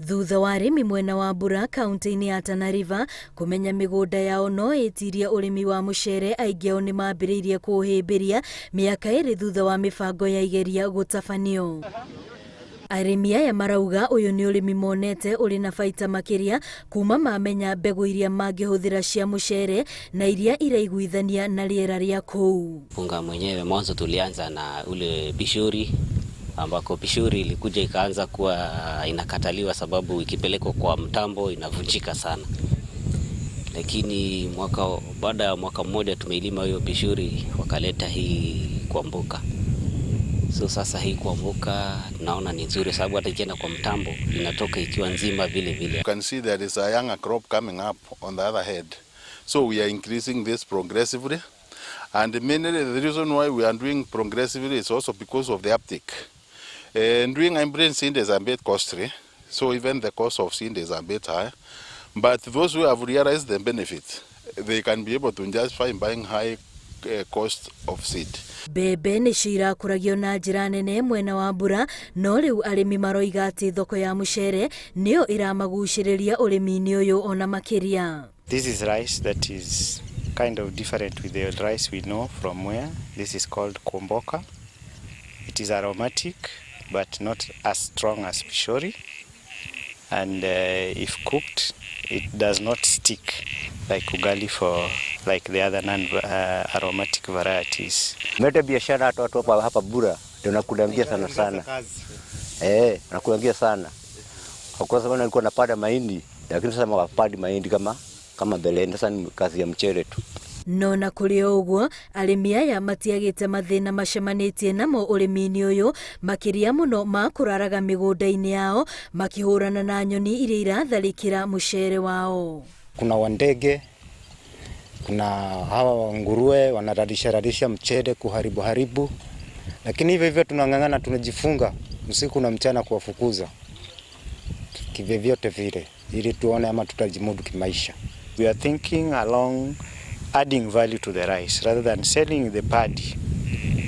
Thutha wa arĩmi mwena wa Mbura kaunti-inĩ ya Tana River kũmenya mĩgũnda yao no ĩtirie ũrĩmi wa mũcere, aingĩ ao nĩ mambĩrĩirie kũũhĩmbĩria mĩaka ĩrĩ thutha wa mĩbango ya igeria gũtabanio. Arĩmi aya marauga ũyũ nĩ ũrĩmi monete ũrĩ na baita makĩria kuma mamenya mbegũ iria mangĩhũthĩra cia mũcere na iria iraiguithania na rĩera rĩa kũu. Mpunga mwenyewe mwanzo tulianza na ule pishori ambako pishori ilikuja ikaanza kuwa inakataliwa sababu ikipelekwa kwa mtambo inavunjika sana, lakini mwaka baada ya mwaka mmoja tumeilima hiyo pishori, wakaleta hii Kwamboka. So sasa hii Kwamboka tunaona ni nzuri sababu hata ikienda kwa mtambo inatoka ikiwa nzima vile vile. You can see there is a younger crop coming up on the other head. So we are increasing this progressively. And mainly the reason why we are doing progressively is also because of the uptake. And doing hybrid seed is a bit costly, so even the cost of seed is a bit high. But those who have realized the benefit, they can be able to justify buying high cost of seed. Mbembe nĩcio irakũragio na njĩra nene mwena wa Mbura, no rĩu arĩmi maroiga atĩ thoko ya mũcere nĩyo ĩramagucĩrĩria ũrĩmi-inĩ ũyũ ona makĩria. This is rice that is kind of different with the rice we know from where. This is called Kwamboka. It is aromatic but not as strong as pishori. And if cooked, it does not stick like ugali for like the other non-aromatic varieties. Mete biashara hata watu hapa hapa Bura ndio nakulangia sana sana. Eh, nakulangia sana. Kwa sababu nilikuwa napanda mahindi, lakini sasa hawapandi mahindi kama mbeleni. Sasa ni kazi ya mchele tu. No na kũrĩ o ũguo, arĩmi aya matiagĩte mathĩna macemanĩtie namo ũrĩmi-inĩ ũyũ, makĩria mũno ma kũraraga mĩgũnda-inĩ yao makĩhũrana na nyoni iria iratharĩkĩra mũcere wao. Kuna wandege, kuna hawa nguruwe wanararisha rarisha mchele kuharibu haribu, lakini hivyo hivyo tunang'ang'ana, tunajifunga usiku na mchana kuwafukuza kivyovyote vile, ili tuone ama tutajimudu kimaisha. We are thinking along adding value to the rice rather than selling the paddy.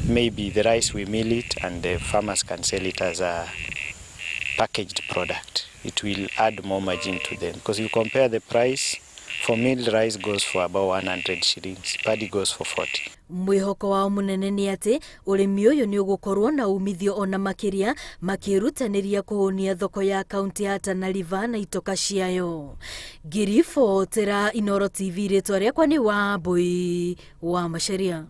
Maybe the rice, we mill it and the farmers can sell it as a packaged product. It will add more margin to them because you compare the price for milled rice goes for about 100 shillings, paddy goes for 40. Mwĩhoko wao mũnene nĩ atĩ ũrĩmi ũyũ nĩ ũgũkorwo na umithio ona makĩria makĩrutanĩria kũhũnia thoko ya kaunti ya Tana River na itoka ciayo. Ngĩribotera Inooro TV, rĩtwa rĩakwa nĩ Wambui wa Macharia.